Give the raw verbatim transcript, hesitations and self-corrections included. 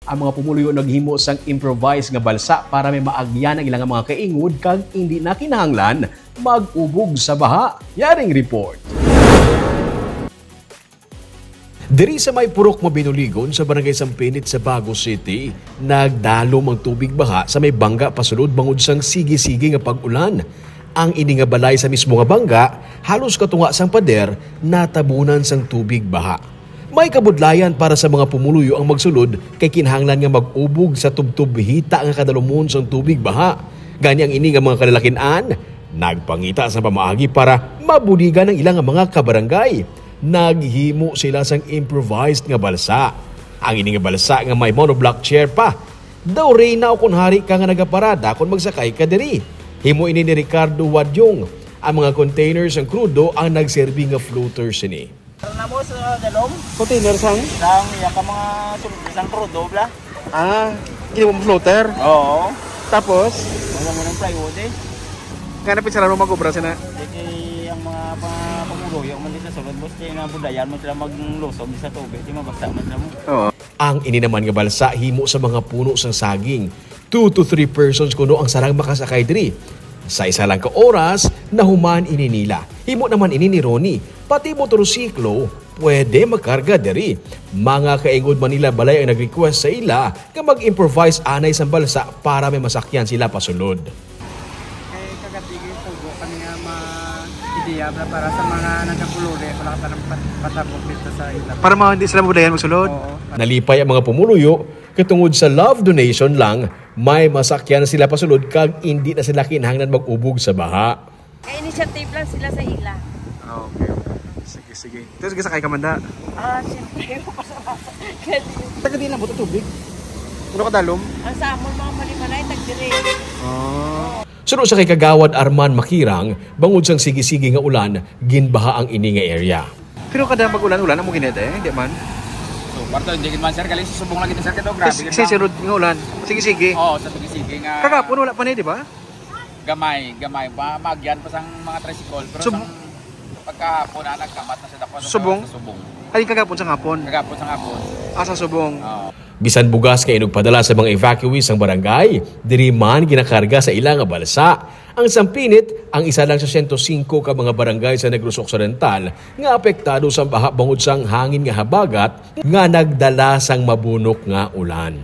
Ang mga pumuluyo naghimo sang improvised nga balsa para may maagyan ang ilang mga kaingod kag indi na kinahanglan mag-ubog sa baha. Yaring report. Diri sa may Purok Mabinuligon sa Barangay Sampinit sa Bago City, nagdalom ang tubig baha sa may bangga pasulod bangod sang sige-sige nga pag-ulan. Ang ini nga balay sa mismo nga bangga, halos katunga sang pader, natabunan sang tubig baha. May kabudlayan para sa mga pumuluyo ang magsulod kay kinahanglan nga mag-ubog sa tubtob hita nga kadalumon sang tubig baha. Gani ang ini nga mga kalalakin-an nagpangita sa pamaagi para mabuligan ang ilang mga kabarangay. Naghimo sila sang improvised nga balsa. Ang ini nga balsa nga may monoblock chair pa. Daw reyna o kon hari ka nga nagaparada kon magsakay ka diri. Himo ini ni Ricardo Wadyong. Ang mga containers sang krudo ang nagserbi nga floater sini. Tara na mo sa dalom. Container sang? Sang iya ka mga sul-, sang krudo, bla. Ah, gini mo floater? Oo. Tapos? Wala mo ng plywood eh. Nga na pitsara mo mag-obra sina? Di kay ang mga pa-, pamuluyo man di sa sulod, boss, di nga budayan mo sila maglusog di sa tubig, di mabasa man sila mo. Oo. Ang ini naman nga balsa himo sa mga puno sang saging. Two to three persons kuno ang sarang makasakay diri. Sa isa lang ka oras, nahuman ini nila. Himo naman ini ni Ronnie. Pati motorsiklo, pwede makarga diri. Mga kaingod man nila balay ang nag-request sa ila nga mag-improvise anay sang balsa para may masakyan sila pasulod. Kay kagati, tugo kami nga ma-, ideya bla para sa mga nagkapululi, wala ka pa ng pat-, patabok dito sa ila. Para mga hindi sila mabudayan magsulod? Oo. Nalipay ang mga pumuluyo, katungod sa love donation lang, may masakyan sila pasulod kag indi na sila kinahanglan mag-ubog sa baha. Kay initiative lang sila sa ila. Ah, okay, okay. Sige, sige. Tapos gasakay ka man da? Ah, siyempre. Kaya di- Taga di lang mo to tubig? Ano ka dalom? Ang sa amon, mga Malimanay, tagdiri. Ah. Suno sa kay Kagawad Arman Makirang, bangod sang sige-sige nga ulan, ginbaha ang ini nga area. Pero kada mag-ulan-ulan, amo ginete, di man? So, parto, hindi gid man, sir. Galing sa subong lagi, sir. Kaya grabe Kasi gid sa lang. Sunod nga ulan, sige-sige. Oo, sa sige-sige nga. Kagapon, wala pa ni, di ba? Gamay, gamay. Ma-, maagyan pa sang mga tricycle. Pero Sub- sang pagkahapon, ah, nagkamat na sa dako. Sa subong? Sa subong. Ay, kagapon sa hapon? Kagapon sa hapon. Ah, sa subong. Oo. Bisan bugas nga inugpadala sa mga evacuees sang barangay, diri man ginakarga sa ila nga balsa. Ang Sampinit, ang isa lang sa siyento singko ka mga barangay sa Negros Occidental nga apektado sang baha bangod sang hangin nga habagat nga nagdala sang mabunok nga ulan.